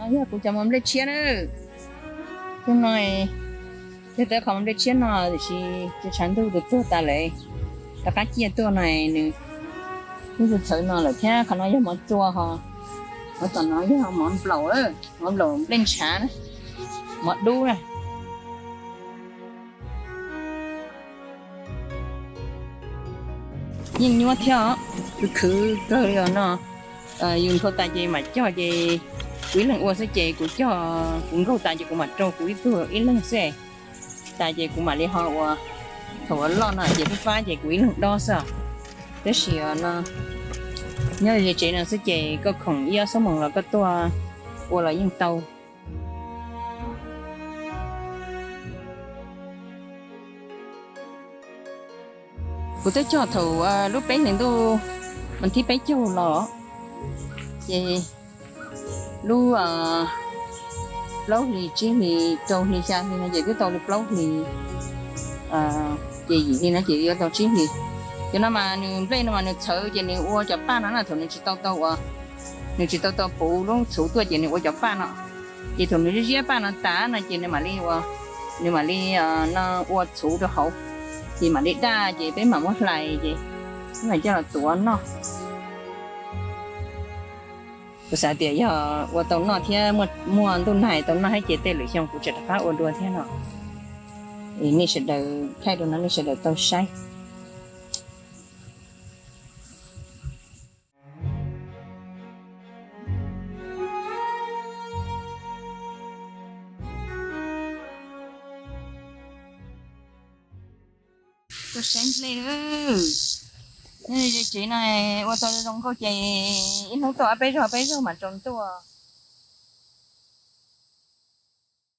Yog kuv cov mos nplej tshiab na. Hnub no yog tau qhov mos nplej tshiab no tiam sis tshav ntuj tus tuag tas lawm, rov qab ciaj tuaj no nws yeej txhawv no lawm thiab. Qhov no yog mov txua ho, mov tom no yog mov nplaum, mov nplaum nplej ntshav na, mov dub na. Yeej nyuaj thiab os, khwv khwv kawg li os no. Yus nphau tas ces mam cog ces kuv ib leeg ua xwb ces kuv cog kuv nkaug tas ces kuv mam rau kuv ib tug ib leeg xwb. Tas ces kuv mam li ho ua, thaum uas loj no ces fab fab ces kuv ib leeg dob xwb. Tab sis no nyob ze tsev no xwb ces koj khoom ib ob xuab moos los koj tuaj ua los yeej tau. Kuv twb cog thaum lub peb hlis ntuj, vas thib peb caug los, ces lub plaub hlis tsib hlis rau hli xya hli no ces twb tau li plaub hlis, ces yim hli no ces yuav tau tsib hlis. Cov no mas nws nplej no mas nws txhawv ces nws ua cov paj no na, thaum nws tsis tau tau ua, nws tsis tau tau puv lub txhuv tuaj ces nws ua cov paj no. Ces thaum nws ziab paj no tas no ces nws mam li ua, nws mam li no ua txhuv rau hauv, ces mam li daj ces peb mam muab hlais ces peb mam coj los tuav noj. Kuv xav tias yog ua tau noj thiab muaj ntuj nag tau noj thiab ces tej lwm xyoo kuv tseem rov qab ua dua thiab no. Es nej sawv daws thaij rau no nej sawv daws tau saib. Tuaj saib nplej, nyob ze tsev no ua tau zoo nkauj ces ib hnub tuaj ob peb zaug peb zaug mam tsaus ntuj.